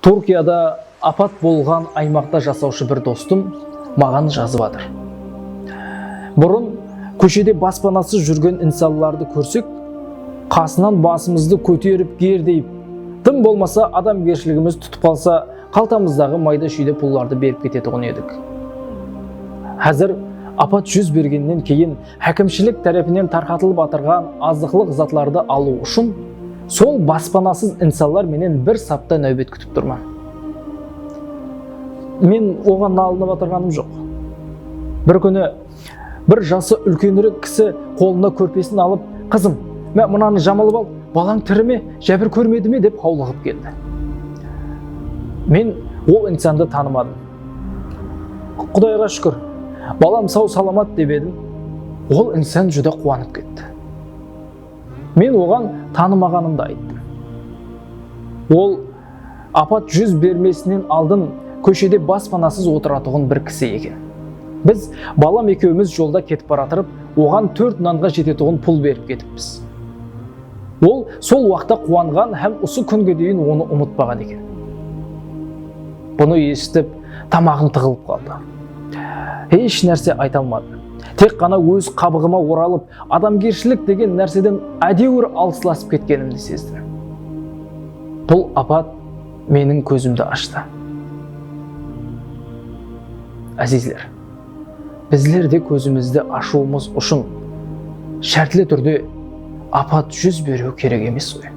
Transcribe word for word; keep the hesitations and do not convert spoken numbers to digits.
Túrkiyada apat bolǵan aymaqta jasawshı bir dostım maǵan jazıp atır. Burın kóshede baspanasız júrgen insanlardı kórsek, qasınan basımızdı kóterip gerdeyip, dım bolmasa adamgershiligimiz tutıp qalsa, qaltamızdaǵı mayda-shúyde pullardı berip ketetuǵın edik. Házir apat júz bergennen keyin hákimshilik tárepinen tarqatılıp atırǵan azıqlıq zatlardı alıw ushın sol baspanasız insanlar menen bir sapta náwbet kútip turman. Men oǵan nalınıp atırǵanım joq. Bir kúni bir jası úlkenirek kisi qolına kórpesin alıp, "Qızım, má, mınanı jamalıp al, balań tiri me, jábir kórmedi me?" dep hawlıǵıp keldi. Men ol insandı tanımadım. Qudayǵa shúkir, balam saw-salamat dep edim. Ol insan júdá quwanıp ketti. Men oǵan tanımaǵanımdı ayttım. Ol apat júz bermesinen aldın kóshede baspanasız otıratuǵın bir kisi eken. Biz, balam ekewimiz jolda ketip baratırıp, oǵan tórt nanǵa jetetuǵın pul berip ketippiz. Ol sol waqta quwanǵan hám usı kúnge deyin onı umıtpaǵan eken. Bunı esitip, tamaǵım tıǵılıp qaldı. Hesh nárse ayta almadım. Tek ǵana óz qabıǵıma oralıp, adamgershilik degen nárseden ádewir alıslasıp ketkenimdi sezdim. Bul apat meniń kózimdi ashtı. Ázizler, bizler de kózimizdi ashıwımız ushın shártli túrde apat júz beriw kerek emes ǵoy.